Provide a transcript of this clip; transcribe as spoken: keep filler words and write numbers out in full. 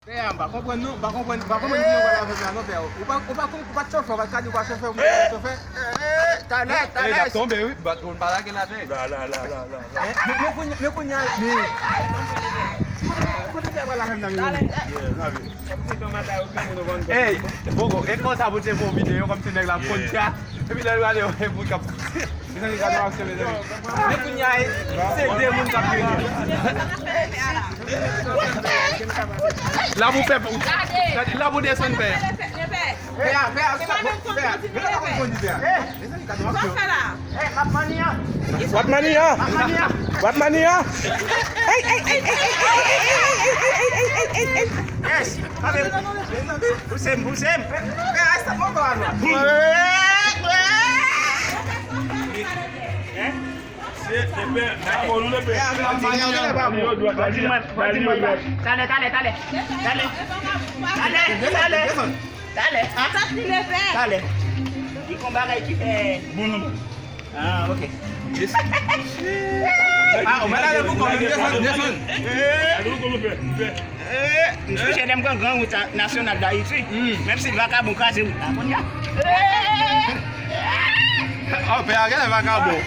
Pè a, m pa konprann non, m pa konprann, m pa konprann ki yo pral avè m la non, pè. Ou pa, ou pa, ou pa t chofè, ou pa t ka di ou pa chofè, ou pa t chofè. Talè, talè. Tonbe wi, bat moun pa lage l atè. La, la, la, la, la, la. Men, men kounye, men kounye a, men. Kote pè a pral avè m nan, men? Ey, Bogo, e konsa pou te fè yon videyo kòmsi nèg la ap konn sa. Epi lè l prale, e pou k ap. Mezanmi, gade aksyon, mezanmi. Men kounye a, se de moun k ap grenyen. Labou pè, labou desann pè. Pè a, pè a, pè a, pè a. Mezanmi, gade aksyon. W ap mani an. W ap mani an. W ap mani an. Ey, ey, ey, ey, ey, ey, ey, ey, ey, ey, ey, ey, ey, ey. Yes. Pouse m, pouse m. Pè a, sa poko a non. Hein? Talè, talè, talè. Talè, talè. Talè. Talè. Talè. Ki kon bagay ki fè. Bon, non. Ah, ok. Ah, ou mèt ale pou kò m, desann, desann. Eh, m sonje lè m pran gran wout nasyonal Dayiti. Menm si vakabon kraze wout la, kounye a. Oh, pè a genlè vakabon.